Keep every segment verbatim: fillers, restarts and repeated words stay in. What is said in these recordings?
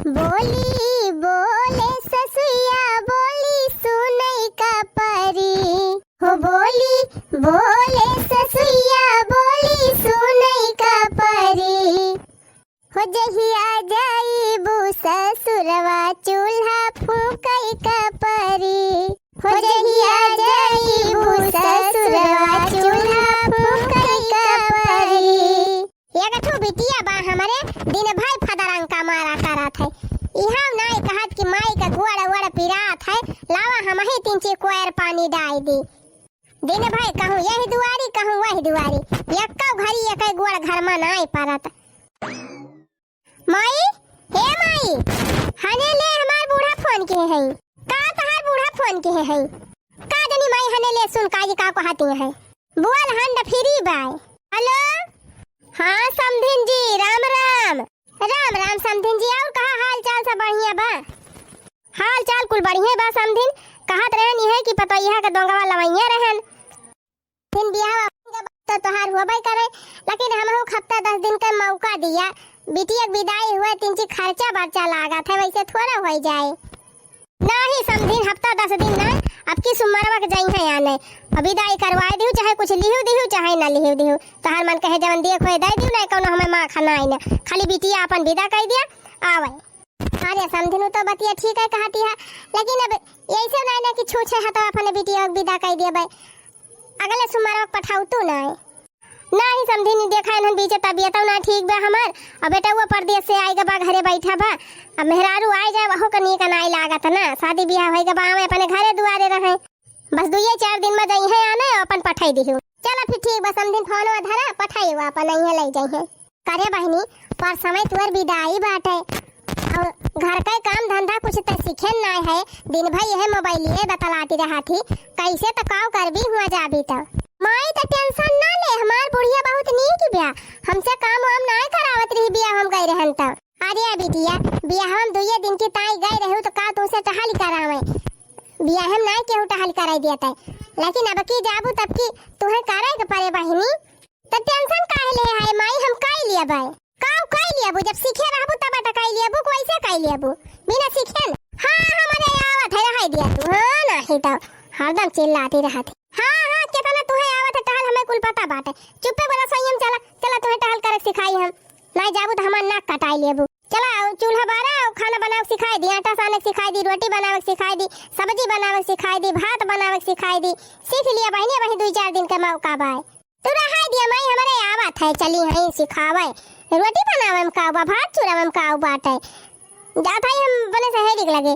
बोली बोले ससुइया बोली सुनई का परी, हो बोली बोले ससुइया बोली सुनई का परी। हो जहिया जाइबू ससुरवा चूल्हा फूकई का परी, हो जहिया जाइबू ससुरवा चूल्हा फूकई का परी। एक ठो बिटिया बा हमरे, दिन भर फदरंग का मारा करत है। इहाँ नाई कहत कि माई का गोड़ वोड़ पिरात है, लावा हमही तीन ची कोयर पानी डाई दी। दिन भर कहूँ यही दुआरी, कहूँ वही दुआरी, एक्को घड़ी एक गोड़ घर में नाई परत। माई, हे माई, हने ले हमार बूढ़ा फोन किहे हैं। का तहार बूढ़ा फोन किहे हैं? का जनी माई हने ले सुन काजी का कहती हैं। बोल हंड फ्री बाय। हेलो, हाँ समधिन जी, राम राम। राम राम समधिन जी, और कहा हाल चाल सब बढ़िया बा? हाल चाल कुल बढ़िया बा समधिन। कहत रहन इहे कि पतोहिया के दोंगवा लवैया रहन। फिर बियाह तो तोहार होबे करे, लेकिन हमहू हफ्ता दस दिन का मौका दिया। बिटिया के विदाई हुए, तीन ची खर्चा बर्चा लागत है, वैसे थोड़ा हो जाए। नाही समधिन, हफ्ता दस दिन ना, अब की सुमरवा के जइहे आने, अब विदाई करवाए दिहु, चाहे कुछ लिहु दिहु, चाहे ना लिहु दिहु, तोहार मन कहे जवन दिए खोए दे दिहु, नहीं कौनो हमें माँ खाना आई ना, खाली बिटिया अपन विदा कर दिया, आवे। अरे समधिन, उ तो बतिया ठीक है कहती है, लेकिन अब ऐसे नहीं ना कि छूछे हाथों अपने बिटिया के विदा कर दिया भाई, अगले सुमरवा के पठाऊ तू ना। नाही समधिन, देखा इन्हन बीचे तबियतौ ना ठीक बा हमार। अब बेटउआ परदेस से आइगा बा, घरे बैठा बा। अब मेहरारू आइ जाए, वहू का नीक नाई लागत ना। शादी बियाह होइगा बा, हमें अपने घरे दुआरे रहे। बस दुइये चार दिन में जइहे आने, अपन पठाई दिहु। चला फिर ठीक बा समधिन, फोनवा धरा, पठाई हुआ अपन, अइहे लइ जइहे। करे बहिनी, पर समय तुअर विदाई बाटे। और घर का काम धंधा कुछ त सीखे नाय है, दिन भर यह मोबाइलिए बतलाती रहत ही, कैसे त काव करबी हुआ जाबी त। माई त tension ना ले, हमार बुढ़िया बहुत नीक बिया, हमसे काम वाम नाय करावत रही बिया हम गए रहन त। अरे बिटिया, बियाह हम दुइये दिन की ताई गए रहू त का तुमसे टहल करावे? बियाह हम नाय केहू टहल कराई दिया तय, लेकिन अब की जाबू तब की तुहे करे के परे बहिनी। त tension काहे ले है माई, हम काई लियबै? काव काई लियबू? जब सीखे रहबू तब त काई लियबू, कैसे काई लियबू? बिना सीखे न? हाँ, हमरे आवत है, रहाई दिया तू। हाँ, नाही तो हरदम चिल्लाती रहत है। हाँ, हाँ, केतना तुहे आवत है, टहल हमें कुल पता बाटे। चुप्पे बोला संयम, चला, चला तुहे टहल करे सिखाई हम। नाही जाबू त हमार नाक कटाई लेबू। चला, चूल्हा बारा, खाना बनावे सिखाई दी, आटा साने सिखाई दी, रोटी बनावे सिखाई दी, सब्जी बनावे सिखाई दी, भात बनावे सिखाई दी। सीख लिया बहिनी, वही दुई चार दिन के मौका बाय। तू रहाई दिया माई, हमरे आवत है, चली हई सिखावे। रोटी बनावे में का बा, भात चूरावे में का बाटे। जात हई हम अपने सहेली के लगे।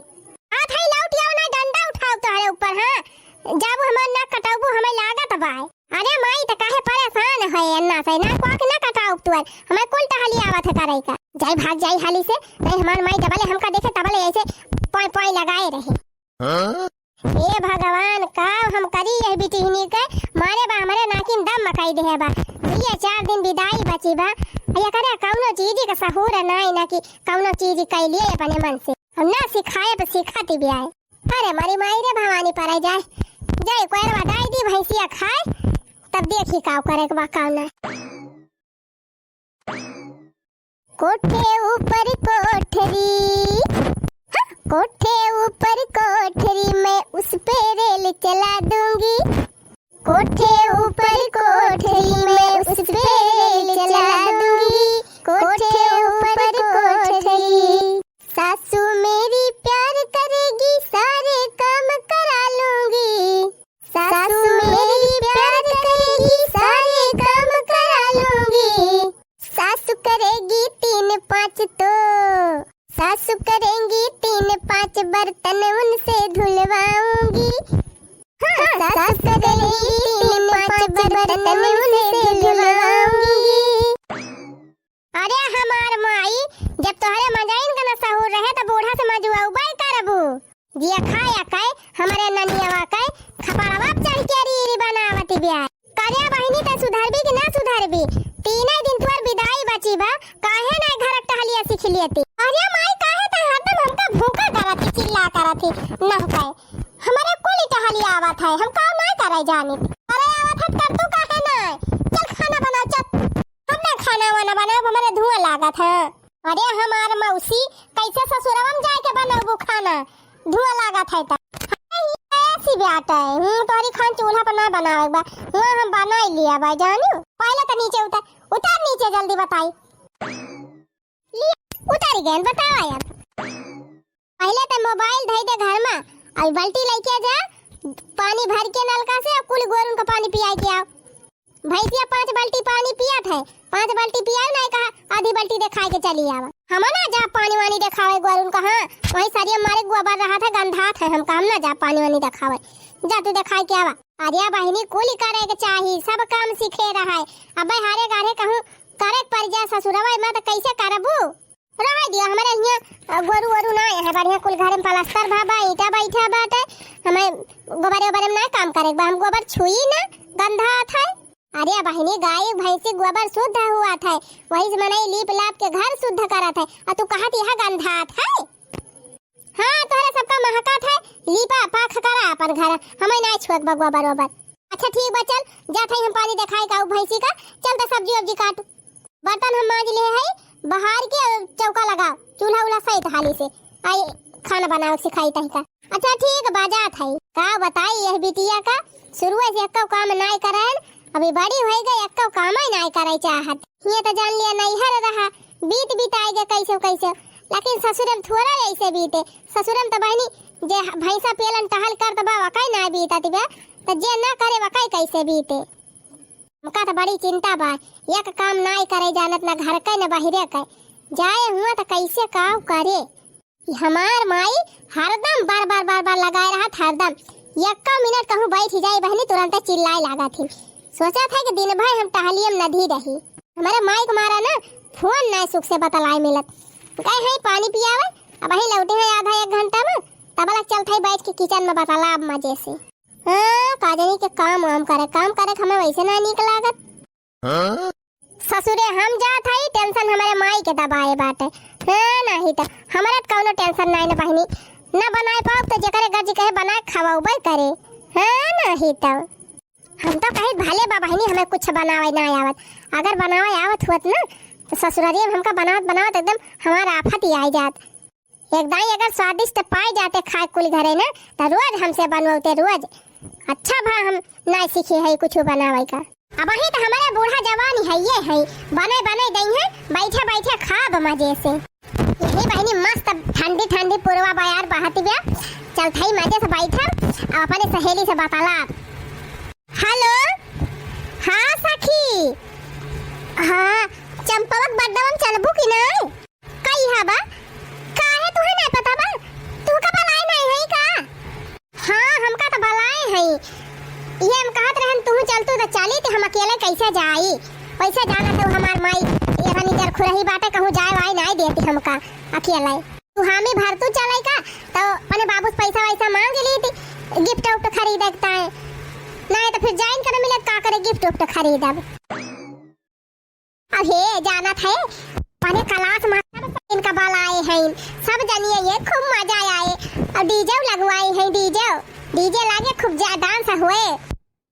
जात हई लौट आओ ना, डंडा उठाओ तोहरे ऊपर, हाँ। जाबू हमार नाक कटाबू, हमें लागत बाय। अरे माई, त काहे परेशान है अन्ना से? नाक वाक ना कटाओ तुअर, हमें कुल टहली आवत है करे का। जाई भाग जाई हाली से, नहीं हमार माई जबले हमका देखे तबले ऐसे पोय पोय लगाए रही। हाँ? हे भगवान, का हम करी यह बिटिहनी के? मारे बा हमरे नाकिन दम मकाई देहे बा। दुइये चार दिन विदाई बची बा। एकरे कौनो चीज के सहूर नाई ना कि कौनो चीज कैलिए अपने मन से। हम ना सिखाए पे सिखाती भी आए। अरे मरी माई रे भवानी परे जाए। जाए कोयरवा डाई दी भैंसिया खाए। तब देखी काव करे के बा काव ना। कोठे ऊपर कोठरी, हाँ, कोठे ऊपर कोठरी, मैं उस पे रेल चला दूंगी। कोठे ऊपर कोठरी, मैं उस पे रेल चला दूंगी। कोठे ऊपर कोठरी। सासू मेरी प्यार करेगी, सारे काम करा लूंगी। सासू मेरी प्यार करेगी, सारे काम करा लूंगी। सासू करेगी तीन पाँच तो, सासू करेंगी तीन पाँच बर्तन उनसे धुलवाऊंगी। हाँ, सासू करेंगी तीन पाँच बर्तन उनसे धुलवाऊंगी। अरे हमार माई, जब तोहरे मजाइन का ना सहूर रहे त बूढ़ा से मजुआउबे करबू। जिया खाया कहे, हमरे ननियवा कहे, खपड़वा पे चढ़ के रीरी बनावत बिया। करे बहिनी त सुधरबी कि ना सुधरबी? तीने दिन तुअर विदाई बची बा, काहे ना घर टहलिया सीख लियती? अरे माई, काहे त हरदम हमका भूखा करत ही, चिल्ला करत ही, नहकाए। हमरे कुल टहलिया आवत है, हम काम ना करे जानी। अरे आवत है त कर तू काहे ना? चल खाना बना, चल। हम ना खाना वाना बनाओ, हमरे धुआं लागत है। अरे हमार मौसी, कैसे ससुर खाना धुआं लागत है त। अरे, ये ऐसी बात है। हम्म, तोहरी खान चूल्हा पर ना बनावे बा। हुआं हम बनाई लिया बा, जानू। पहले त नीचे उतर, उतर नीचे, जल्दी बताई। लिया, उतर गए, बतावा अब। पहले त मोबाइल धई दे घर में, और बाल्टी लेके जा, पानी भर के नलका से, और कुल गोरुन का पानी पियाई के आओ। भैंसिया पाँच बाल्टी पानी पियत है, पाँच बाल्टी पियाओ, नाहीं कहा आधी बाल्टी देखाई के चली आवा। हम ना जा पानी वानी देखावे गोरुन का, हाँ, वहीं सरिया मारे गोबर रहत है, गंधात है, हम काम ना जा पानी वानी देखावे। जा तू देखाई के आवा। अरे बहिनी, कुल करे के चाही, सब काम सीखे रहा है। अबे हारे गारे कहूँ करे के पड़ जा ससुरवा में, त कैसे करबू? रह दियो, हमरे हियाँ, अ, गोरू वोरू ना है, बढ़िया कुल घर में पलस्तर भा बा, ईंटा बैठा बाटे, हमें गोबरे ओबरे में ना काम करे के बा, हम गोबर छुई ना, गंधात है। अरे बहिनी, गाय भैंसी गोबर शुद्ध हुआत है, वही से मनई लीप लाप के घर शुद्ध करत है, और तू कहत यह गंधात है? हाँ, तोहरे सबका महकत है, लीपा पाख करा अपन घर, हमें ना छुअक बा गोबर ओबर। अच्छा ठीक बा, चल जात है हम पानी देखाई का भैंसी का, चल त सब्जी वब्जी काट। बर्तन हम मांज ले है, बहार के चौका लगाओ, चूल्हा उल्हा सहित हाली से, आई खाना बनावे सिखाई तही का। अच्छा ठीक बा, जात है। का बताई यह बिटिया का, शुरुए से एक्को काम नाय करन, अभी बड़ी होई गई, एक्को काम ही नाय करे चाहत। ये तो जान लिया नैहर रहा, बीत बिताए गए कैसे कैसे, लेकिन ससुर में थोड़ा ऐसे बीते। ससुर में तो बहनी जे भैंसा पेलन टहल कर तो बा, वकाई ना बीतत बा, तो जे ना करे वकाई कैसे बीते। हमका त बड़ी चिंता बा, एक काम नाई करे जानत, ना घर के, ना बहिरे के। जाए हुआ त कैसे काव करे। ई हमार माई हरदम बार, बार, बार, बार लगाए रहत, हरदम। एक्को मिनट कहूँ बैठ जाई बहनी, तुरंते चिल्लाए लागत ही। सोचत है कि दिन भर हम टहलियम नदी रही। हमारे माई के मारा ना फोन नाई सुख से बतलाए मिलत। गए हैं पानी पियावे, अबहीं लौटे हैं आधा एक घंटा में, तब तक चलत है बैठ के किचन में बतलाब मजे से। हाँ, का जानी के काम वाम करे, काम करे के हमें वैसे ना नीक लागत। हाँ? ससुरे हम जात हई, tension हमरे माई के दबाए बाटे। हाँ, नाही त हमरे त कौनो tension नाही न बहिनी, न बनाए पाउब त जेकरे गर्जी कहे बनाए खवाउबे करे। हाँ, नाही त हम तो कही भले बा बहिनी हमें कुछ बनावे ना आवत, अगर बनावे आवत हुअत ना त ससुरारी में हमका बनावत बनावत एकदम हमार आफत ही आई जात। एक दाई अगर स्वादिष्ट पाए जाते खाए कुल घरे ना, त रोज हमसे बनवते रोज। अच्छा भा हम ना सीखे है कुछ बनावे का। अबहीं त हमारे बूढ़ा जवान हइये है, बने बने दई है, बैठे बैठे खाब मजे से। यही बहिनी मस्त ठंडी ठंडी पुरवा बयार बहत बा, चलत हई मजे से बैठब, अब अपने सहेली से बतलाब। हेलो, हाँ सखी, हाँ चंपवा के बड्डवा में चलबू कि नहीं? कई हा बा? काहे तुहे नाय पता बा? तुहका बलाए नाय हई का? हाँ, हमका त बलाए हई। इहे हम कहत रहन, तुहू चलतू त चली, त हम अकेले कैसे जाई? वैसे जानत हऊ हमार माई, ये हनी जर खुरही बाटे, कहूँ जाए वाए नाय देती हमका अकेले। तू हामी भर तू चले का, त अपने बाबू से पैसा वैसा मांग ली थी, gift उफ्ट खरीदे के ताए। नाय त फिर जाइन के न मिलत, का करे gift उफ्ट खरीदब। अब हे जानत है, पने class में सब इनका बलाए हैं, सब जनिए ये खूब मजा आए, और DJ लगवाए हैं, DJ, DJ लागे खूब जा-, dance हुए,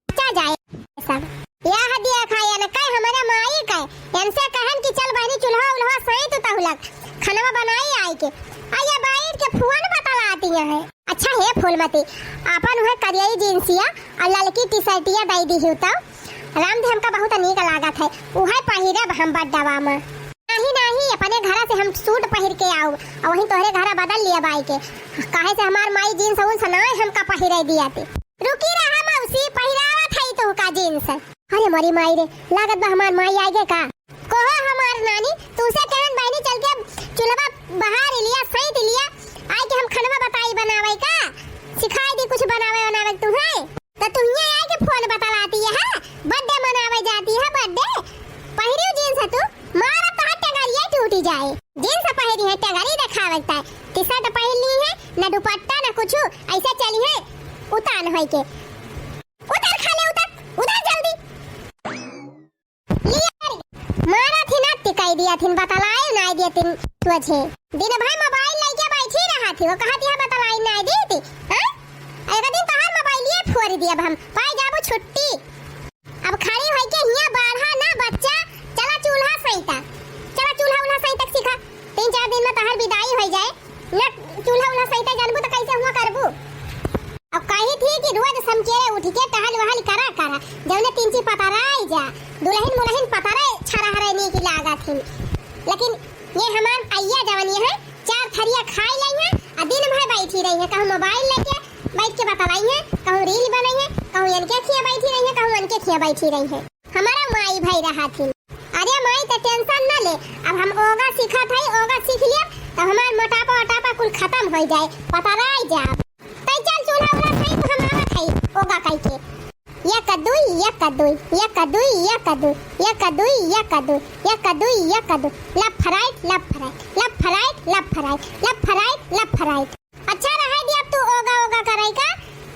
अच्छा जाए सब। यह देखा, इनके हमरे माई के, इनसे कहन कि चल बहनी चूल्हा उल्हा सैंत तहुलक, खनवा बनाई आई के, आ ये बैठ के फोन बतलाती हैं। अच्छा हे फूलमती, आपन उहे करियई जींसिया और ललकी टी-शर्टिया दई दिहु तउ। राम दे हमका बहुत नीक लागत है, उहे पहिरब हम बड्डवा में। नाही, नाही, अपने घरा से हम सूट पहिर के आउब, और वहीं तोहरे घरा बदल लिया बाई के। काहे से हमार माई जींस उन्स नाय हमका पहिरे दिया ते। रुकी रहा मौसी, पहिरावत है तुहका जींस। अरे मोरी माई रे, लागत बा हमार माई आइगे का। कहो हमार नानी, तुसे कहन बहिनी चल के चूल्हा बहार लिया, सैंत लिया, आई के हम खनवा बताई बनावे का, सिखाई दी कुछ बनावे बनावे तुहे। त तुहिया आई के फोन बतलाती है, birthday मनावे जाती है, birthday। पहिरियो जींस तू, मारा तोहर टंगरिया टूटी जाए। जींस पहिरी है, टंगरी देखावे के ताई, T-shirt पहिर ली है, न दुपट्टा न कुछ, ऐसे चली है उतान होई के। उतर खाले उतर, उतर जल्दी। लिया रे। मारा थिन अति कई दिया थिन, बतलाए नाय दिया थिन तुझे। दिन भर मोबाइल लेके बैठी रहा थी, वो कहा थी बतलाई नाय दी थी, हाँ? एक दिन तोहार मोबाइलिए फोड़ दिया हम, पाई जाबू छुट्टी। अब खड़ी होई के हिया बाढ़ा ना बच्चा, चला चूल्हा सैंता, चला चूल्हा उल्हा सैंतक सीखा, तीन चार दिन में तोहार विदाई होई जाए, न चूल्हा उल्हा जौने तिनची पतराई जा, दुलहिन मुलहिन पतरे छरहरे नीक लागत हिन। लेकिन ये हमार अइया जवन ये है, चार थरिया खाई लइहैं, आ दिन भर बैठी रहिहैं, कहूँ मोबाइल लेके बैठ के बतलाइहैं, कहूँ रील बनइहैं, कहूँ इनके खिया बैठी रहिहैं, कहूँ उनके खिया बैठी रहिहैं। हमारा माई भाई रहत हिन। अरे माई, त tension न ले, अब हम ओगा सीखत हई, ओगा सीख लिया, त हमार मोटापा ओटापा कुल खतम होइ जाए, पतराई जाब। तै चल चूल्हा उल्हा सही, हम आवत हई ओगा कइके। या कद्दुई, या कद्दुई, या कद्दुई, या कद्दुई, या कद्दुई, या कद्दुई, या कद्दुई, या कद्दुई। Left right, left right, left right, left right, left right, left right। अच्छा रहे दिया तू ओगा ओगा करे का।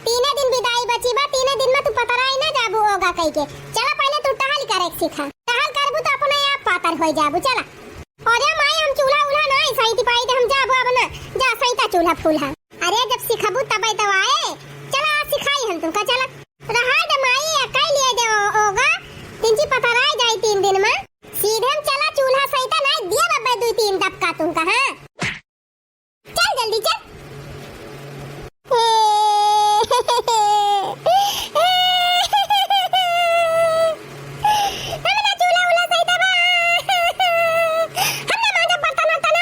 तीने दिन बिदाई बची बा, तीने दिन में तू पतराई ना जाबू ओगा कइके। चला पहिले तू टहल करे के सीखा। टहल करबू त अपने आप पातर होइ जाबू। चला। अरे माई, हम चूल्हा उल्हा नाहीं सैती पाई, त हम जाबो अब ना। जा सैता चूल्हा फूल्हा। अरे जब सिखबू तबै तो आए। चला आज सिखाई हम तुमका, चला। रहा दे माई, या कई लिए दे ओ-, ओगा। तिनची पतराई जाई तीन दिन में। सीधे हम चला चूल्हा सैता, नाहीं दिया बब्बे दुई तीन दबका तुमका, हाँ? चल जल्दी चल। ए, हमरा चूल्हा उल्हा सही दबा। हम ना मांजब बर्तन वर्तन।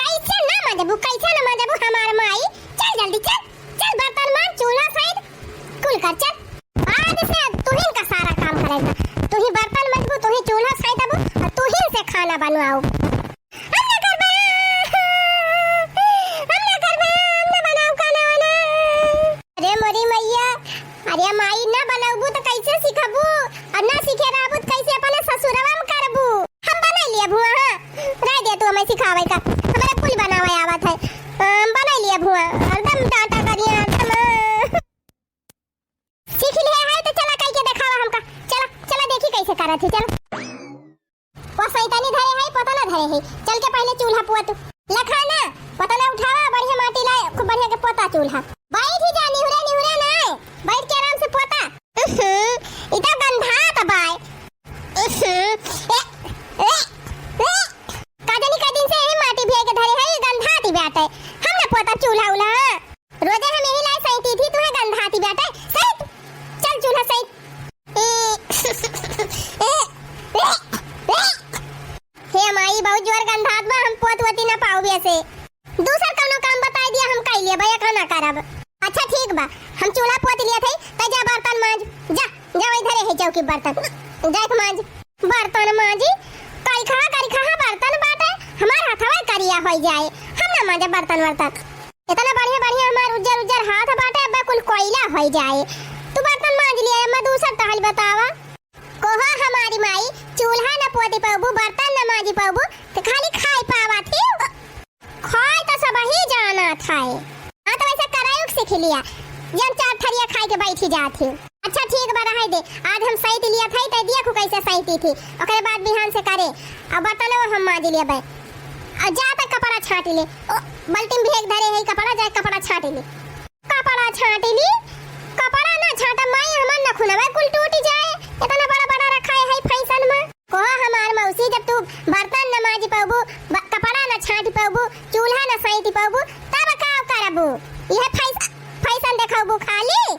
कैसे ना मांजबू, कैसे ना मांजबू हमार माई? चल जल्दी चल, चल बर्तन मांज, चूल्हा सही कुल कर चल। आज से तुहिन का सारा काम करेगा। तुही बर्तन मांजबू, तुही चूल्हा सही दबू और तुहिन से खाना बनवाओ। हम ना करबे, हम ना करबे, हम ना बनाऊ खाना वाना। अरे मोरी मैया, अरे माई ना बनौबू त कैसे सिखबू? और ना सीखे रहबू त कैसे अपने ससुरवा में करबू? हम बनाई लिए भुआ, हाँ? रह दे तू हमें सिखावे का, हमारे कुल बनावे आवत है। हम बनाई लिए भुआ, हरदम टाटा करिया, हरदम। सीख लिया है तो चला कई के देखावा हमका। चला, चला देखी कैसे करत है, चला। वो सैतानी धरे है, पता ना धरे है। चल के पहले चूल्हा पुआ तू। लखा ना, पता ना उठावा, बढ़िया माटी लाए, खूब बढ़िया के पोता चूल्हा। बैठ ही जा, निहुरे निहुरे ना, बैठ के आराम से पोता। उहुं, ई तो गंधात बाय। उहुं, ए, ए, ए। का जानी का दिन से यही माटी भिया के धरे है, ई गंधात ही बाटे। हम ना पोता चूल्हा उल्हा। रोजे हम यही लाए सैती थी, तुहे गंधाती बाटे। सैत, चल चूल्हा सैत। ए, ए, ए, ए। हे माई, बहुत जोर गंधात बा, हम पोत वती ना पाऊ ऐसे। दूसर कौनो काम बताई दिया, हम कई लिए बा, एक ना करब। अच्छा ठीक बा, हम चूल्हा पोत लिया थे, त जा बर्तन मांज, जा, जा वही धरे है चौकी बर्तन, जा एक मांज। बर्तन मांजी, करिखा करिखा बर्तन बाटे, हमार हथवा करिया होइ जाए, हम ना मांजे बर्तन वर्तन। इतना बढ़िया बढ़िया हमार उज्जर उज्जर हाथ बाटे, अब्बे कुल कोयला होइ जाए। तू बर्तन मांज लिया, अम्मा दूसर टहल बतावा। कोहा हमारी माई, चूल्हा न पोती पउबू, बर्तन न मांजी पउबू, त खाली खाई पावा थी। खाए त सबही जानत है। हाँ, त वैसे करायु के सीख लिया, जब चार थरिया खाए के बैठी जात ही। अच्छा ठीक बा, रहे दे, आज हम सैत लिया था, त देखू कैसे सैती थी, ओकरे बाद बिहान से करे। अब बर्तन हम मांज लिया बे। और जा त कपड़ा छाट ले, ओ, बल्टी में भेग धरे है कपड़ा, जाए कपड़ा छाट ले। कपड़ा छाट ली, कपड़ा ना छाटा माई, हमार नखुनवा कुल टूट जाए, इतना बड़ा बड़ा रखा है फैशन में। कहो हमार मौसी, जब तू बर्तन न मांज पउबू, ब-, कपड़ा न छांट पउबू, चूल्हा न सैंत पउबू, तब का करबू? यह फैस-, फैशन देखबू खाली?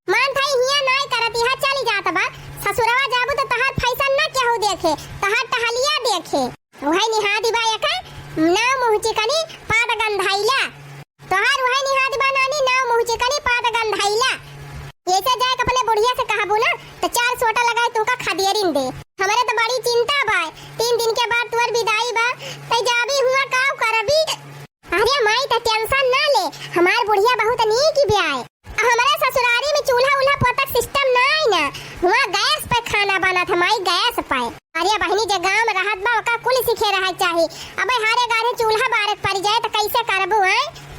मान थाई हिया नाय करत, यहाँ चली जात बा। ससुरवा जाबू त तहार फैशन न केहू देखे, तहार टहलिया देखे। वही निहादी बा एका, नाव मुँह चिकनी, पाद गंधाइला। तोहार उहै निहाद बा नानी, नाव मुँह चिकनी पाद गंधाइला। ऐसे जाए के अपने बुढ़िया से कहबू ना, त चार सोटा लगाए तुमका खदेरिन दे। हमरे त बड़ी चिंता बा, तीन दिन के बाद तुअर विदाई बा, तै जाबी हुआ काव करबी? अरे माई, त tension ना ले, हमार बुढ़िया बहुत नीक ब्याय। हमरे ससुरारी में चूल्हा उल्हा पोतक system नाई ना, हुआ गैस पे खाना बनत है माई, गैस पे। अरे बहिनी, जे गाँव में रहत बा, ओका कुल सीखे रहे के चाही। अबे हारे गारे चूल्हा बारे के पड़ जाए, त कैसे करबू, हैं?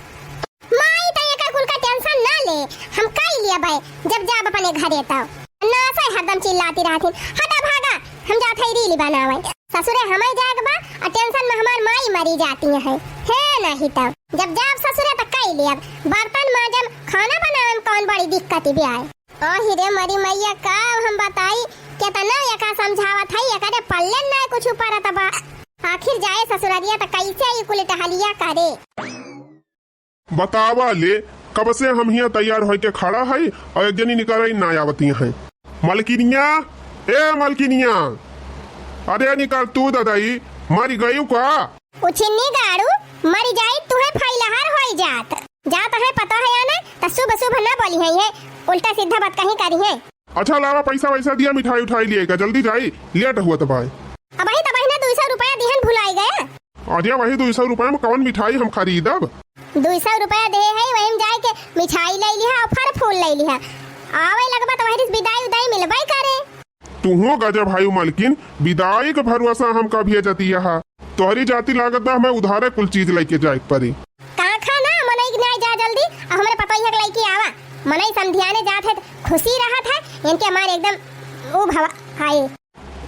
माई, त एकर कुल का tension ना ले, हम कई लेबे, जब जाब अपने घरे तब। ना से हरदम चिल्लाती रहती, "हटा भागा, हम जात हई reel बनावे।" ससुरे हमें जाए के बा, और tension में हमार माई मरी जाती है। हे नहीं तब, जब जाब ससुरे त कई लेब, बर्तन मांजम, खाना बनावे में कौन बड़ी दिक्कत भी आए। ओ हिरे मरी मैया, का हम बताई, केतना एका समझावत हई, एकरे पल्ले ना कुछ परत बा। आखिर जाए ससुररिया त कैसे ई कुल टहलिया करे। बतावा ले, कब से हम हियां तैयार होके खड़ा हई और एक जनी निकरई ना आवती हैं। मलकिनिया, ए मलकिनिया, अरे निकल तू ददाई, मरि गयू का? उछिन्नी गाड़ू, मरि जाई तुहे फैलहर होई जात। जात है पता है या ना, त शुभ शुभ ना बोली है ये, उल्टा सीधा बात कहीं करी है। अच्छा लावा, पैसा वैसा दिया, मिठाई उठाई लिए का, जल्दी जाई, लेट हुआ त भाई। अबही त बहिना दुई सौ रुपया दिहन भुलाई गया। अरे वही दुई सौ रुपया में कौन मिठाई हम खरीदब? दुई सौ रुपया दे है, वही में जाए के मिठाई ले लिहा और फल फूल ले लिहा। आवे लगबा त वही से विदाई उदाई मिलबे करे। तुहो गजब है मलकिन, विदाई के भरोसा हम कभी जतिया हा। तोहरी जाति लागत बा हमें उधारे कुल चीज लेके जाए के पड़ी। का खा ना मनई के नाई जा जल्दी, और हमरे पतोहिया के लेके आवा। मनई समधियाने जात है त खुशी रहत है, इनके मारे एकदम ऊ भवा हाय।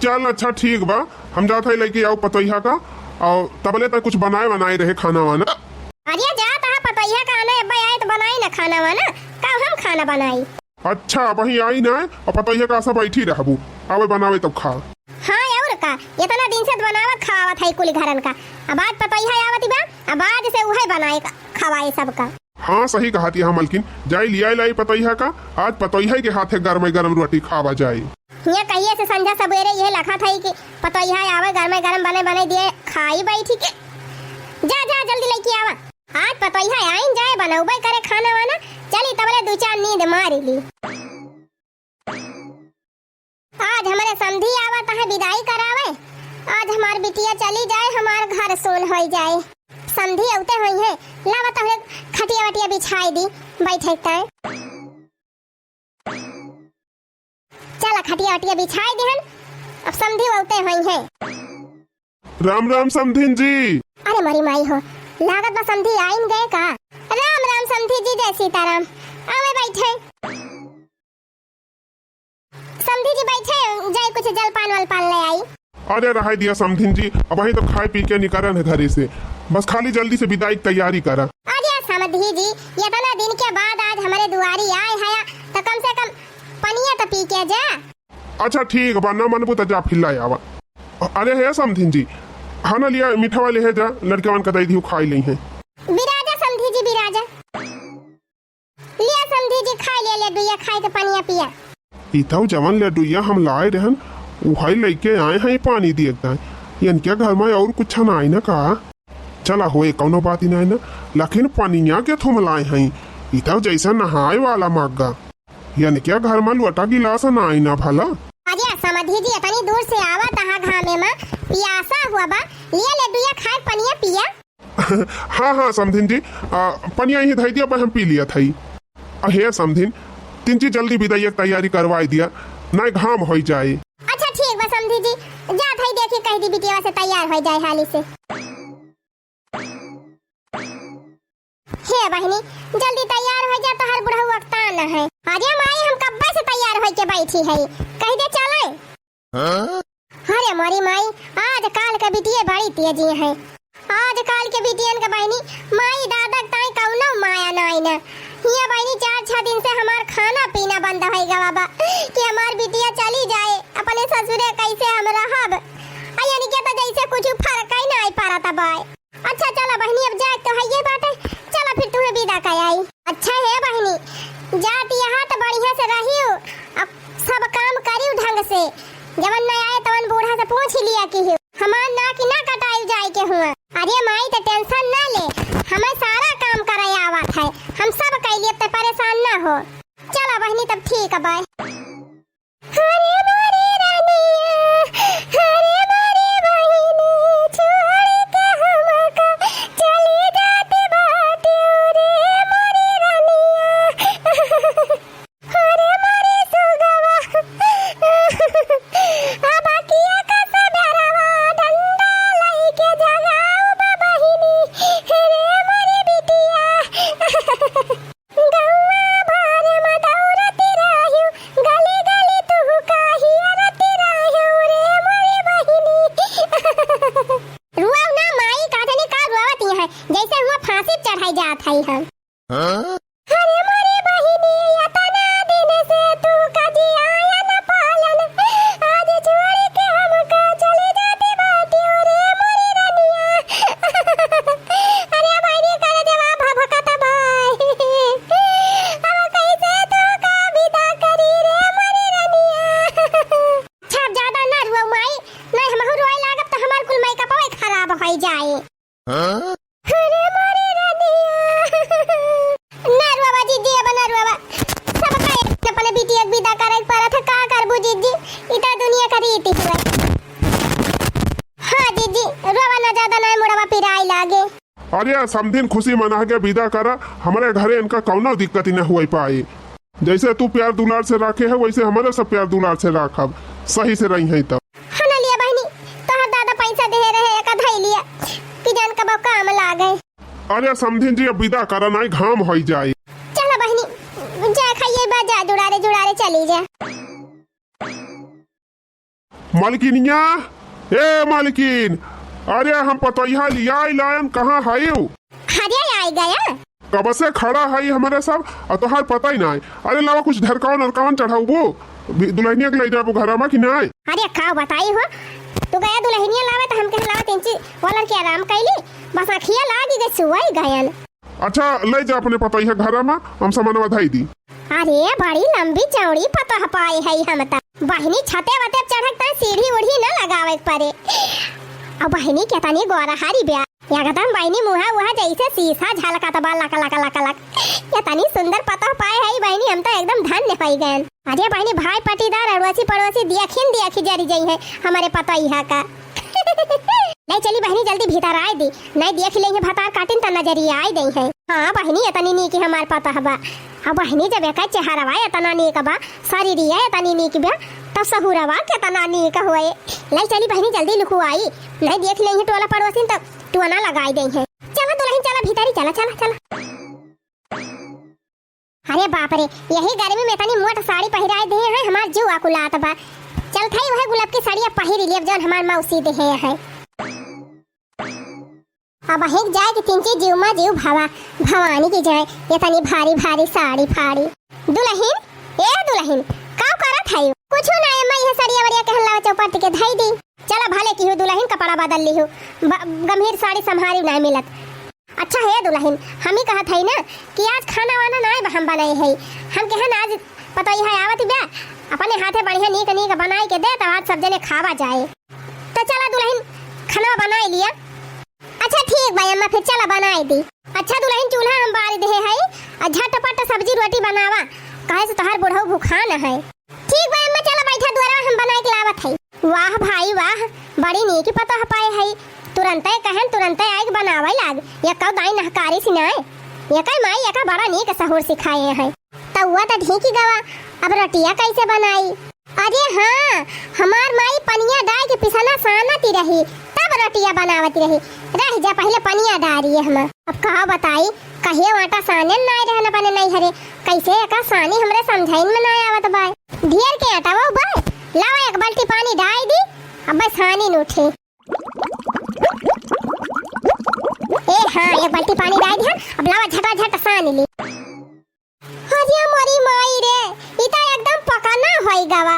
चल अच्छा ठीक बा, हम जात है लेके आऊ पतोहिया का, और तबले तक कुछ बनाए बनाए रहे खाना वाना। अरे जात है पतोहिया का आने अब्बा आए त बनाई ना खाना वाना, का हम खाना बनाई? अच्छा, अबही आई ना, अब पतोहिया का आसा बैठी रहबू, आवे बनावे तब खा। हाँ, और का, इतना दिन से त बनावत खावत है कुल घरन का, अब आज पतोहिया आवत बा, अब आज से उहे बनाए का, खवाए सबका। हाँ, सही कहत यहाँ मलकिन, जाई लियाई लाई पतोहिया का, आज पतोहिया के हाथे गरमे गरम रोटी खावा जाई। हियाँ कहिए से संझा सबेरे यह लखत है कि पतोहिया आवे, गरमे गरम बने बने दिए, खाई बैठी के। जा, जा, जल्दी लेके आवा। आज पतोहिया आइन जाए, बनौबे करे खाना वाना। चली तबले दू चार नींद मारी ली। आज हमरे समधी आवत है विदाई करावे। आज हमार बिटिया चली जाए, हमार घर सून होई जाए। समधी औते होई है, लावा तोहरे खटिया वटिया बिछाई दी, बैठे के ताई। चला खटिया वटिया बिछाई दिहन, अब समधी औते होई है। राम राम समधिन जी। अरे मोरी माई हो, लागत बा समधी आइन गए का? राम राम समधी जी, जय सीताराम। आवे बैठे। समधी जी बैठे, जाई कुछ जलपान वलपान ले आई। अरे रहाई दिया समधिन जी, अबही तो खाए पी के निकरन है घरे से, बस खाली जल्दी से विदाई की तैयारी करा। अरे समधी जी, इतना दिन के बाद आज हमरे दुआरी आए हया, तो कम से कम पनिया तो पी के जा। अच्छा ठीक बा, ना मनबू त जा फिर ला आवा। अरे हे समधिन जी, हाँ ना लिया मीठा वाले है जा, लड़के वन का दे दियो खाई लेई है। बिराजा समधी जी बिराजा। लिया समधी जी खाई लिया, ले दुइया खाई के पनिया पिया। ई तो जवन लड्डुइया हम लाए रहन, उहई लइके आए हैं पानी दिए के ताई। इनके घर में और कुछ ना आई ना का? चला होए, कौनो बात ही ना है ना, लेकिन पनिया के थुम लाए हैं। ई तो जैसे नहाए वाला मग्गा। इनके घर में लोटा गिलास ना आई ना भला। अरे समधी जी, इतनी दूर से आवा तहा घामे में, पियासा हुआ बा, लिया लड्डुइया खाए पनिया पिया। हाँ, हाँ, समधिन जी, आ, पनिया यहीं धई दिया, पर हम पी लिया था। आ, हे समधिन, तिनची जल्दी विदाई की तैयारी करवाई दिया, ना घाम होई जाए। अच्छा, ठीक बा समधी जी, जा था देखी कह दी बिटिया से तैयार हो जाए हाली से। हे बहिनी, जल्दी तैयार हो जा, तोहर बुढ़ऊ अकता न है। अरे माई, हम कब्बे से तैयार होई के बैठी है, कह दे चले। हाँ? अरे मोरी माई, आज काल के बिटिये बड़ी तेजी है। आज काल के बिटियन के बहिनी, माई दादा के ताई कौनो माया नाई न। हिया बहिनी चार छह दिन से हमार खाना पीना बंद होई गवा बा कि हमार बिटिया चली जाए अपने ससुरे, कैसे हम रहब? आ यानी के तो जैसे कुछ फर्क ही नाई पड़त बाय। अच्छा चला बहिनी, अब जाए तो हइये बाटे, चला फिर तुम्हें विदा कर आई। अच्छा हे बहिनी, जात यहाँ तो बढ़िया से रहियो, अब सब काम करियो ढंग से, जवन न आए तवन बूढ़ा से पूछ लिया कि हमार नाक ना कटाई जाए के हुआ। अरे माई तो टेंशन ना ले, हमें सारा काम करे आवत है, हम सब कैली, अब तो परेशान ना हो। चला बहिनी तब ठीक है, बाय। हरे मोरे रानिया, हरे मोरे बहिनी, छोड़ के हमका चली जात बाटे रे मोरे रानिया। हरे मोरे सुगवा, अब किया का सबेरवा डंडा लइके जगाओ बा बहिनी, हरे मोरे बिटिया। गौवा भर में दौड़त रहियो, गली गली तुहू का हियरत रहियो रे मोरे बहिनी। रुआओ ना माई, का जाने का रुआवत ही है, जैसे हुआ फांसी चढ़ाई जात है हम। हाँ? अरे मोरे बहिनी, इतना दिन से तू का जियान पालन, आज छोड़ के हमका चली जाती बाटियो रे मोरी रनिया। अरे बहिनी, कर देवा भभकत भाई। अब कैसे तू का विदा करी रे मोरी रनिया? ए समधिन, खुशी मना के विदा करा, हमरे घरे इनका कउनो दिक्कत न हुए पाए। जैसे तू प्यार दुलार से राखे है, वैसे हमरे सब प्यार दुलार से राखब, सही से रही है तब। हना लिया बहिनी, तोहर दादा पैसा देहे रहे, एका धई लिया कि जान कब काम लागे। अरे समधिन जी, अब विदा करा, नाई घाम होई जाए। चला बहिनी, जा खाइए बा, जा जुड़ारे जुड़ारे चली जा। मलकिनिया, ए मलकिन, अरे हम पतोहिया लियाई लायन, कहाँ हयू? अरे आई गया। कब से खड़ा है हमरे सब, अउ तोहार पता ही नाई। अरे लावा कुछ ढरकावन अरकावन चढ़ाउबो, दुलहिनिया के ले जाबो घरा मा कि नाई? अरे का बताई हो, तू गया दुलहिनिया लावे त हम कहे लावा तिनची वालर के आराम कैली, बस अखिया लागी गई सुवई गयन। अच्छा, ले जा अपने पतोहिया घरा मा, हम सामानवा धई दी। अरे, बड़ी लंबी चौड़ी पतोह पाई है हम त। बहिनी, छते वते चढ़क त सीढ़ी उढ़ी न लगावे के परे। अउ बहिनी, केतनी गोरहारी ब्या। एकदम बहिनी, मुहा उहा जैसे शीशा झलकत बा, लक, लक, लक, लक। केतनी सुंदर पतोह पाए है बहिनी, हम त एकदम धन्य होई गयन। अरे बहिनी, भाई पटीदार, अड़ोसी पड़ोसी, दियखिन दियखी जरी जई है हमरे पतोहिया का। ले चली बहिनी, जल्दी भीतर आए दी, नहीं देख लेंगे भतार काटिन त नजरिया आए दई है। हाँ बहिनी, एतनी नीक हमार पतोह बा। अब बहिनी, जब एकर चेहरवा एतना नीक बा, शरीरिया एतनी नीक बा, तब सहुरवा केतना नीक होए। ले चली बहिनी, जल्दी लुकुआई, नहीं देख लेंगे टोला पड़ोसिन त टोना लगाई दई है। चला दुलहिन, चला भीतरी, चला, चला, चला। अरे बाप रे, यही गर्मी में तनी मोट साड़ी पहिराए दिहे हैं, हमार जीव अकुलात बा। चलत हई वह गुलाब की साड़िया पहिरी लेब जौन हमार मौसी दिहे हैं। अब हिक जाए कि तिनची जीव मा जीव भावा, भवानी की जाए, ये तनी भारी भारी साड़ी फाड़ी। दुलहिन, ए दुलहिन, का करत हई? कुछु ना अम्मा, यह साड़िया वड़िया कहन लावा चौपट के धई दी। चला भले किहू दुलहिन, कपड़ा बदल लिहू, ब-, गंभीर साड़ी संभारी ना मिलत। अच्छा हे दुलहिन, हम ही कहत हई ना कि आज खाना वाना नाय बा हम बनाई हई। हम कहन आज पतोहिया आवत बा, अपने हाथे बढ़िया नीक नीक बनाई के दे, तब आज सब जने खावा जाए। त चला दुलहिन, खाना बनाई लिया। अच्छा ठीक बा अम्मा, फिर चला बनाई दी। अच्छा दुलहिन, चूल्हा हम बारी देहे हई, आ झटपट सब्जी रोटी बनावा, काहे से तोहार बुढ़ऊ भूखान है। ठीक बा अम्मा, चला बैठा दुआरा, हम बनाए के लावत हई। वाह भाई वाह, बड़ी नीक पतोह पाए हई। तुरंते कहन, तुरंते आइके बनावे लाग। यक्का दाई नहकारी सिनाए। यक्का माई यक्का बड़ा नीक सहूर सिखाए हैं। तउआ त ढीकी गवा, अब रोटिया कैसे बनाई? अरे हाँ, हमार माई पनिया डाल के पिसना सानती रही, तब रोटिया बनावती रही। रह जा, पहिले पनिया डारी हम। अब का बताई, कहियो आटा साने नाय रहन अपने नैहरे, कैसे एका सानी हमरे समझाइन में नाय आवत बाय। ढेर के आटा वो बाय, लावा एक बाल्टी पानी डाई दी, अब सानी न उठे। ए हाँ, एक बाल्टी पानी डाई दी हम, अब लावा झटा झट सानी ली। अरे मोरी माई रे, ई त एकदम पका ना होई गवा।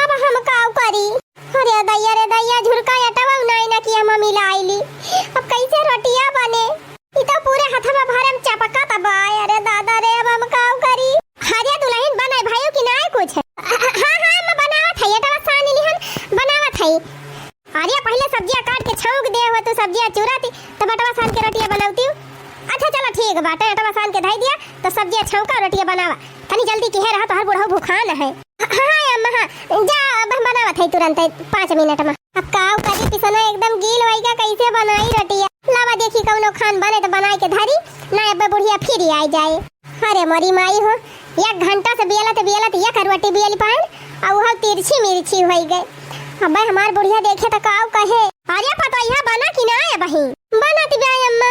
अब हम काउ करी? अरे दैया रे दैया, झुरका एटवा नाई ना कि हम मिलाइली। अब कैसे रोटिया बने? ई त पूरे हथवा भरे में चपकत बा। अरे दादा रे, अब हम काउ करी? अरे दुलहिन, बने भाइयों कि नाई कुछ? हाँ, हाँ, हम बनावत हई, एटवा सानी लिहन बनावत हई। अरे पहिले सब्जिया काट के छौंक दे हो, तू सब्जिया चुराती, त बटवा सान के रोटिया बनौती। अच्छा चलो ठीक बाटे, बटवा सान के धई दिया, त सब्जिया छौंका, रोटिया बनावा। तनी जल्दी किहे रहा, तोहर बुढ़ऊ भूखान है। हाँ, हाँ, अम्मा, हाँ, जा, अब हम बनावत है तुरंत, पाँच मिनट में। अब का करी, पिसना एकदम गील होई गा, कैसे बनाई रोटिया? लावा देखी कौनो खान बने त बनाई के धरी, ना अब बुढ़िया फिर आई जाए। अरे मोरी माई हो, एक घंटा से बियलत बियलत एक रोटी बियली पाएन, आ उहल तिरछी मिर्ची होई गए। अबे हमार बुढ़िया देखे त काउ कहे। अरे पतोहिया बना कि ना है बहिन? बनत बा अम्मा।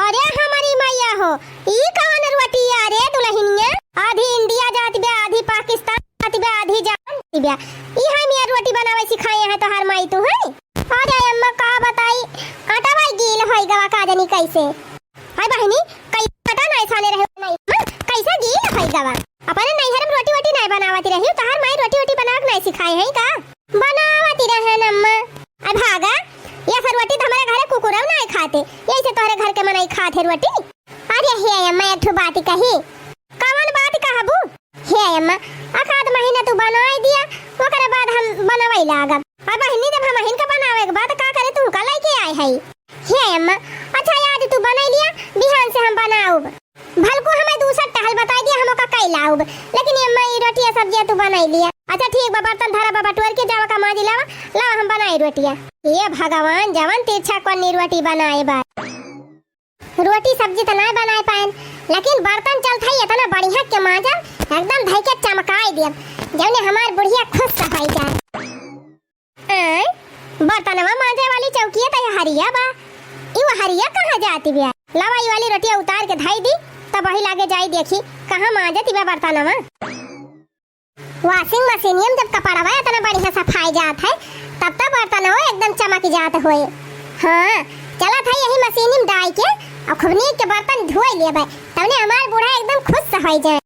अरे हमारी मैया हो, ई कवन रोटी है रे दुलहिनिया? आधी इंडिया जात बा, आधी पाकिस्तान जात बा, आधी जापान जात बा। ई हम ये रोटी बनावे सिखाए हैं तोहार माई तू है? अरे अम्मा का बताई, आटा भाई गील होई गवा का जानी कैसे। हाय बहिनी, कई पता नहीं साने रहे नहीं, हाँ, कैसे गील होई गवा? अपने नैहर में रोटी वोटी नहीं बनावती रही, तोहार माई रोटी वोटी बनावक नहीं सिखाए हैं का? बनावती रहे न अम्मा। अरे भागा, ये सब रोटी तो हमारे घरे कुकुरव नहीं खाते, यही से तोहरे घर के मनई खात है रोटी। अरे हे अम्मा, एक ठो बात कही। कवन बात कहबू? हे अम्मा, एक आध महीना तू बनाई दिया, ओकरे बाद हम बनवई लागब। और बहिनी, जब हम हिनका बनावे के बाद का करे, तू का लेके आए है? हे अम्मा, अच्छा आज तू बनाई लिया, बिहान से हम बनाउब। भलकू हमें दूसर टहल बताई दिया, हम ओका कई लाउब, लेकिन ये अम्मा, ई रोटिया सब्जिया तू बनाई लिया। अच्छा ठीक बा, बर्तन धरा बा, बटुअर के जावा का माजी लावा, लावा हम बनाई रोटिया। हे भगवान, जवन तिरछा कोनी रोटी बनाए बा। रोटी सब्जी त नाय बनाए पाएन, लेकिन बर्तन चलत है इतना बढ़िया के मांजब, एकदम धइ के चमकाए दियब, जौने हमार बुढ़िया खुश होइ जाए। आय, बर्तनवा मांजे वाली चौकिया त हरिया बा, ई हरिया कहाँ जाती बिया? लावा ई वाली रोटिया उतार के धइ दी, तब वही लागे जाई देखी कहाँ मांजती बा बर्तनवा। Washing machine में जब कपड़वा इतना बढ़िया सफाई जात है, तब तो बर्तनवा एकदम चमक जात होए। हाँ, चलत है यही मशीन में डाई के और खूब नीक के बर्तन धोए लेबे, तबने हमार बूढ़ा एकदम खुश होइ जाए।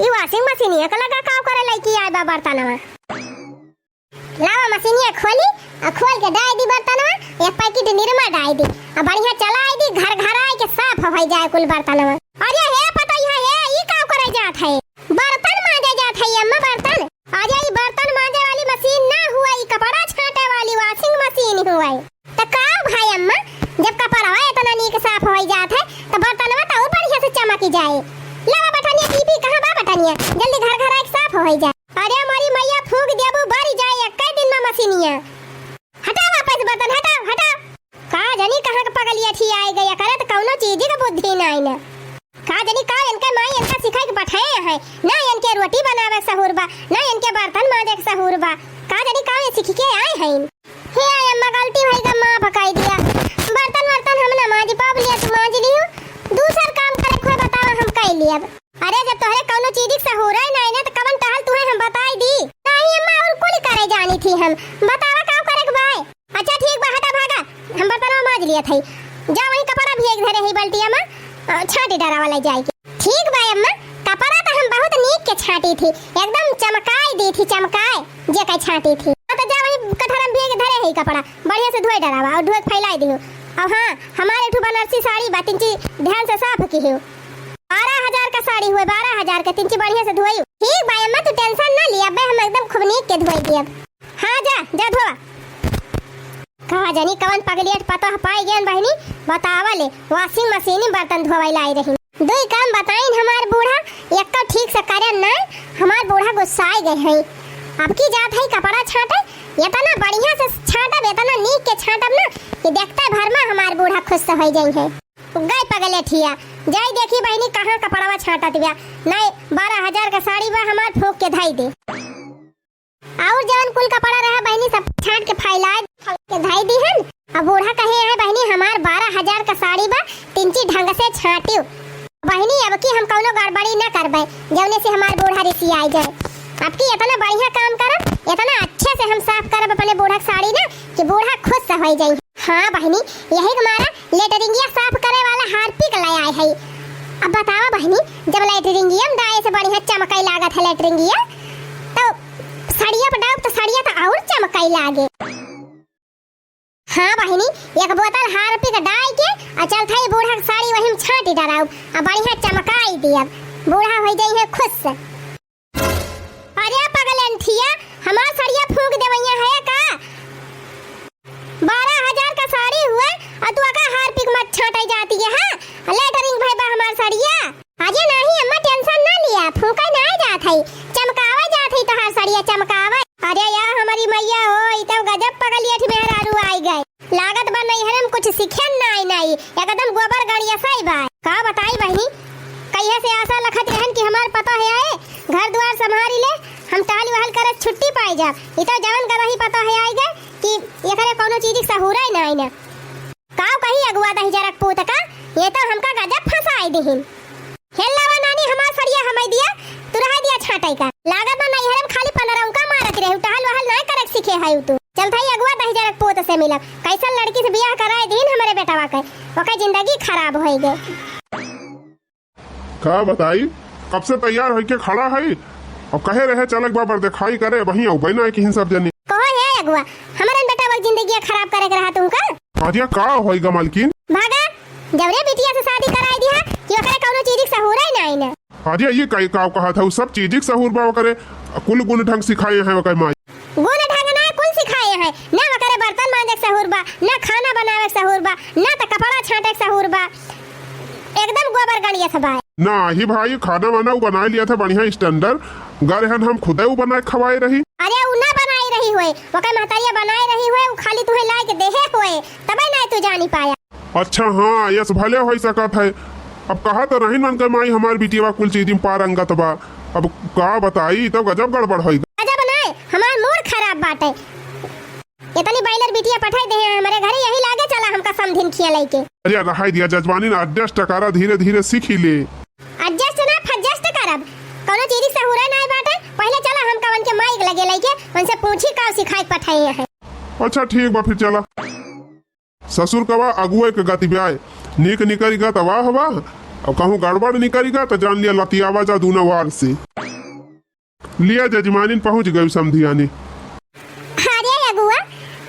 ई washing machine एक लगा काव करे लइकी आए बा बर्तनवा। लावा मशीनिया खोली, आ खोल के डाई दी बर्तनवा, एक पैकेट निरमा डाई दी, आ बढ़िया चलाई दी, घर घर आए के साफ होइ जाए कुल बर्तनवा। अरे हे पतोहिया हे, ई का करे जात है? बर्तन मांजे जात है अम्मा, बर्तन। अरे ई बर्तन मांजे वाली मशीन ना हुआ, ई कपड़ा छांटे वाली washing machine हुआ। त का भाई अम्मा, जब कपड़वा इतना नीक साफ होइ जात है, त बर्तनवा त और बढ़िया से चमकी जाए। लावा बटनिया टीपी, कहाँ बा बटनिया? जल्दी घर घर आए के साफ होइ जाए। अरे मोरी मैया, फूंक देबू, बरी जाए एक्के दिन में मशीनिया। हटाओ वापस बर्तन, हटाओ, हटाओ। का जानी कहाँ के पगलिया थी आए गई, करे त कौनो चीज के बुद्धि नाई न। का जानी का इनके माई इनका सिखाई के पठाए है, ना इनके रोटी बनावे के सहूर बा, ना इनके बर्तन मांजे के सहूर बा। का जानी का ये सीख के आए हैं। हे अम्मा, गलती भई गा, माफ कई दिया। बर्तन वर्तन हम ना मांजी पावब, लिया तू मांजी लियो। दूसर काम करे खोए बतावा, हम कई लियब। अरे जब तोहरे कौनो चीज के सहूरे नाई ना, त कवन टहल तुहे हम बताई दी? नहीं अम्मा, और कुल करे जानी थी हम। बतावा का करे के बाय? अच्छा ठीक बा, हटा भागा, हम बर्तनवा मांज लिया थई। जा वहीं कपड़ा भी एक धरे है बाल्टिया में, अ, छांटी डरावा ले जाए के। ठीक बा अम्मा, कपड़ा त हम बहुत नीक के छांटी थी, एकदम चमकाई दी थी, चमकाए जे कई छांटी थी। हाँ, त जा वहीं कठरम भी एक धरे है कपड़ा, बढ़िया से धोए डरावा और धोए के फैलाई दियो। और हाँ, हमारे एक ठो बनारसी साड़ी बा, तिनची ध्यान से साफ किहियो। बारह हजार का साड़ी हुए, बारह हजार के, तिनची बढ़िया से धोई। ठीक बा अम्मा, तू tension ना लिया, अबे हम एकदम खूब नीक के धोई दियब। हाँ जा, जा धोवा। का जानी कवन पगलियट पतोह पाई गयन बहिनी, बतावा ले, washing machine में बर्तन धोवै लाई रही। दुई काम बताइन हमार बूढ़ा, एक्को ठीक से करन ना, हमार बूढ़ा गुस्साए गए हैं। अब की जात है कपड़ा छांटे, इतना बढ़िया से छांटब, इतना नीक के छांटब ना कि देखते भर में हमार बूढ़ा खुश होइ जाई है। गई पगलेठिया, जाई देखी बहिनी कहाँ कपड़वा छांटत बिया। नहीं, बारह हजार का साड़ी बा हमार, फूंक के धई दे। और जवन कुल कपड़ा रहा बहिनी सब छांट के फैला के धई दीहन। अब बूढ़ा कहे हैं बहिनी हमार बारह हजार का साड़ी बा, तिनची ढंग से छांटियो। बहिनी अब की हम कौनो गड़बड़ी न करबे, जौने से हमार बूढ़ा रिसियाई जाए। अब की इतना बढ़िया काम करब, इतना अच्छे से हम साफ करब अपने बूढ़ा के साड़ी ना कि बूढ़ा खुश होइ जाई। हाँ बहिनी, यही के मारा लेटरिंगिया साफ करे वाला हार्पिक ले आए है। अब बतावा बहिनी, जब लेटरिंगिया में डाए से बढ़िया चमकई लागत है लेटरिंगिया, तो सड़िया पर डाउब तो सड़िया तो और चमकई लागे। हाँ बहिनी, एक बोतल हार्पिक डाई के आ चल थाई बूढ़ा के साड़ी वही में छांटी डराउब आ बढ़िया चमकाई दियब, बूढ़ा होइ जाई है खुश। अरे पगलेंठिया, हमार सड़िया फूंक देवैया है का? बारह हजार का साड़ी हुए और तू अका हार्पिक मत छांटे जाती है, हाँ? लेटरिंग भई बा हमार सड़िया। अरे नाही अम्मा, tension ना लिया, फूंके ना जात है, चमकावे जात है तोहार सड़िया, चमकावे। अरे या हमारी मैया हो, ई तो गजब पगलियठ मेहरारू आई गए। लागत बा नैहरे में कुछ सिखेन नाई नाई, एकदम गोबर गड़िया साई बा। का बताई बहिनी, कहिया से आशा लखत रहन कि हमार पतोह आए, घर दुआर संभारी ले, हम टहल वहल करत छुट्टी पाई जाब। ई तो जवन गदही पतोह आई गए कि एकरे कौनो चीज के सहूरे नाई ना। काव कही अगुआ दहिजरक पूत का, ये तो हमका गजब फंसाई दिहिन। हेल लावा नानी, हमार सड़िया हमई दिया, तू रह दिया छांटई का। लागत बा नैहरे में खाली पनरौका मारत रहे, टहल वहल नाय करक सीखे है तू। चल थाई अगुआ दहिजरक पूत से मिलब, कैसन लड़की से बियाह कराए दीन हमरे बेटवा के, ओकर जिंदगी खराब होई गए। का बताई, कब से तैयार होइके खड़ा है, अब कहे रहे चलक बा बरदेखाई करे, वहीं अउबे ना किहिन सब जनी। कहो हे अगुआ, हमरन बेटवा के जिंदगी खराब करे के रहा तुमका? अरे का होई गा मालकिन? भागा, जवरे बिटिया से शादी कराई दिया कि ओकरे कौनो चीज के सहूरे नाई ना। अरे ये कई का कहत है, सब चीज के सहूर बा ओकरे, कुल गुण ढंग सिखाए हैं ओकर माई। गुण ढंग ना कुल सिखाए हैं, ना ओकरे बर्तन मांजे के सहूर बा, ना खाना बनावे के सहूर बा, ना त कपड़ा छांटे के सहूर बा, एकदम गोबर गड़िया से बा। नाही भाई, खाना वाना उ बनाए लिया था बढ़िया standard, गा रहन हम खुदे उ बनाए खवाए रही। अरे उ ना बनाई रही होए, ओकर महतरिया बनाए रही होए, उ खाली तुहे लाए के देहे होए, तबे ना तू जानी पाया। अच्छा हाँ, यस भले होइ सकत है। अब कहा तो रहिन उनके माई हमार बिटिया कुल चीज में पारंगत बा। अब का बताई, तब गजब गड़बड़ होई। गजब नाय, हमार मूड खराब बाटे। इतनी बाइलर बिटिया पठाई दे हैं हमरे घरे, यही लागे चला हमका समधिन खिया लइके। अरे रहाई दिया जजमानिन, adjust करा, धीरे धीरे सीखी ले। Adjust ना फजस्ट करब, कौनो चीज सहूरे नाय बाटे। पहले चला हमका उनके माई के लगे लइके उनसे पूछी का सिखाए के पठाई हैं। अच्छा ठीक बा, फिर चला। ससुर कवा अगुए के गति ब्याय, नीक निकरिगा त वाह वाह, और कहूँ गड़बड़ निकरिगा त जान लिया लतियावा जा दूनो वार से। लिया जजमानिन पहुँच गई समधियानी। अरे अगुआ,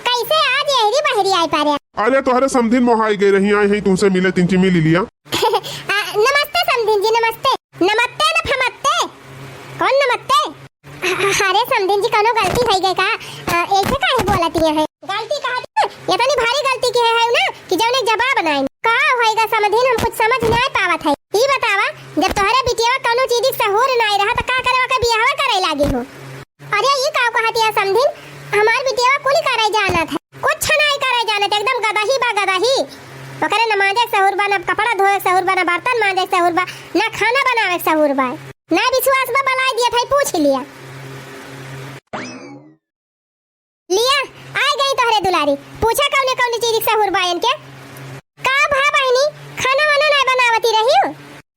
कैसे आज एहरी बहरी आए पारे? अरे तोहरे समधिन मोहाई गई रही, आए हैं तुमसे मिले, तिनची मिली लिया। आ, नमस्ते समधिन जी, नमस्ते। नमस्ते न फमत्ते? कौन नमस्ते? अरे समधिन जी, कौनो गलती होइ गई का? आ, ऐसे काहे बोलत ये हैं? गलती कहा तू? इतनी भारी गलती की है, है ना कि जौन एक जवाब नाई। का होएगा समधिन, हम कुछ समझ नाई पावत है। ई बतावा, जब तोहरे बिटिया कौनो चीज के सहूर नाई रहा, त का करे ओकर बियाहवा करे लागी हो? अरे ई का कहत या समधिन, हमार बिटिया कुल करे जानत है, कुछ नाई करे जानत, एकदम गदही बा गदही। ओकरे न मांजे के सहूर बा, न कपड़ा धोए के सहूर बा, न बर्तन मांजे के सहूर बा, न खाना बनावे के सहूर बा। ना विश्वास बा, बलाई दिया था, पूछ लिया। लिया, आ गई तोहरे दुलारी। पूछा कौने कौने चीज के सहूर बा इनके? का भा बहिनी, खाना वाना ना बनावती रही हो?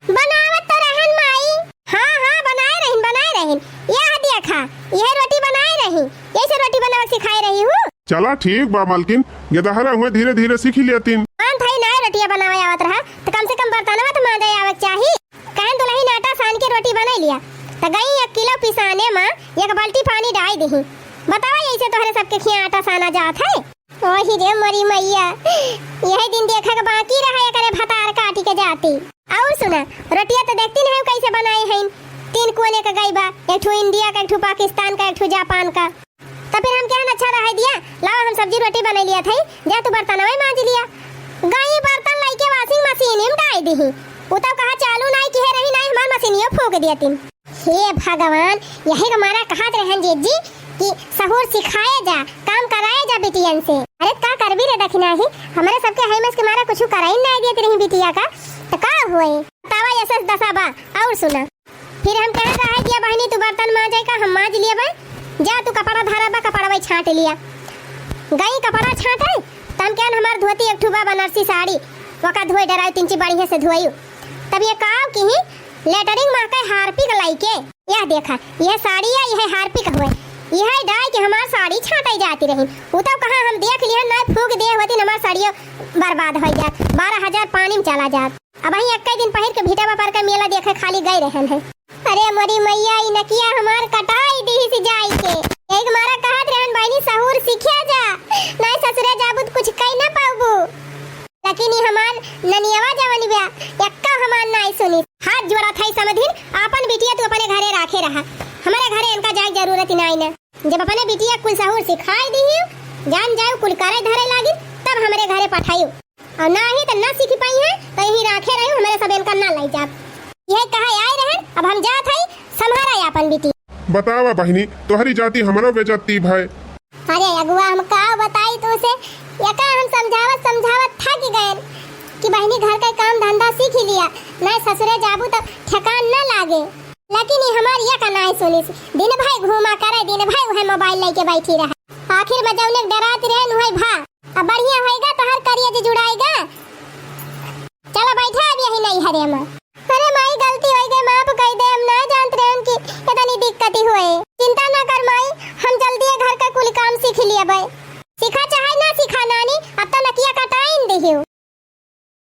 बनावत तो रहन माई। हाँ, हाँ, बनाए रहिन, बनाए रहिन। यह देखा, यह रोटी बनाए रही। यही से रोटी बनावे सिखाए रही हूँ। चला ठीक बा मलकिन, गेदहरा हुए धीरे धीरे सीख लेतिन। मान थाई नाय रोटिया बनावे आवत रहा, तो कम से कम बर्तनवा तो मांजे आवे के चाही। कहन दुलहिन आटा सान के रोटी बनाई लिया, त गई एक किलो पिसाने मा एक बाल्टी पानी डाई दिही। बतावा, यही से तोहरे सबके खिया आटा साना जात है। ओही रे मोरी मैया, यही दिन देखे के बाकी रहा एकरे भतार काटी के जाती। और सुना, रोटिया तो देखती नहीं कैसे बनाए हैं, तीन कोने का गई बा, एक ठो इंडिया का, एक ठो पाकिस्तान का, एक ठो जापान का। तो फिर हम कहन अच्छा रहे दिया, लावा हम सब्जी रोटी बनाई लिया था, जा तू बर्तनवा मांज लिया। गई बर्तन लाइके washing machine में डाल दिही। उ तो कहा चालू नाई किहे रही, नाई हमार मशीनियो फूंक दिया तीन। हे भगवान, यही के मारा कहत रहन जीजी कि सहूर सिखाए जा, काम कराए जा बिटियन से। अरे का करबी रे दखिनाही, हमरे सबके हैमस के मारा कुछ कराई ना देत रही बिटिया का, तो का हुए? बतावा ऐसे दशा बा। और सुना, फिर हम कहत रहे कि बहिनी तू बर्तन मांजे का, हम मांज लिए बा, जा तू कपड़ा धरा बा, कपड़ा वही छांट लिया। गई कपड़ा छांटे, त हम कहन हमार धोती एक ठू बा बनारसी साड़ी, ओका धोए डराई तिनची बढ़िया से धोई। तब ये काम की ही लेटरिंग माँ के हार्पिक लाइके, यह देखा, यह साड़ी है, यह हार्पिक हुए, यह डाई के हमार साड़ी छांटाई जाती रही। उ तो कहा हम देख लिहन ना फूंक दे होती, हमार साड़ियों बर्बाद हो जात, बारह हजार पानी में चला जात। अब ही एक्के दिन पहिर के भीटा बापर का मेला देखे खाली गए रहन है। अरे मोरी मैया, ई नकिया हमार कटाई दीहिस जाई के। एक मारा कहत रहन बहिनी सहूर सिखिया जा, नाई ससुरे जाबू त कुछ कई ना पाबू। लेकिन ई हमार ननियावा जवन बिया, एक्का हमार नाई सुनी। हाथ जोड़ा थाई समधिन, आपन बिटिया तू अपने घरे राखे रहा, हमरे घरे इनका जाए जरूरत ही नाई ना। जब अपने बिटिया कुल सहूर सिखाई दी, जान जाऊ कुल करे धरे लागी, तब हमरे घरे पठायू। और ना ही त ना सीख पाई है, तो यही राखे रहे, हमरे सब इनका ना लाई जाब। यह कहा आए रहन, अब हम जात हई, संभारा आपन बिटिया। बतावा बहिनी, तोहरी जाति हमरो बेजती भय। अरे अगुआ, हम का बताई तुसे, यका हम समझावत समझावत थक गए कि बहिनी घर का काम धंधा सीख लिया, नहीं ससुरे जाबू तो ठेकान न लागे। लेकिन ये हमार यका नहीं सुनिस, दिन भर घूमा करे, दिन भर वह मोबाइल लेके बैठी रहा। आखिर में जौने डरात रहे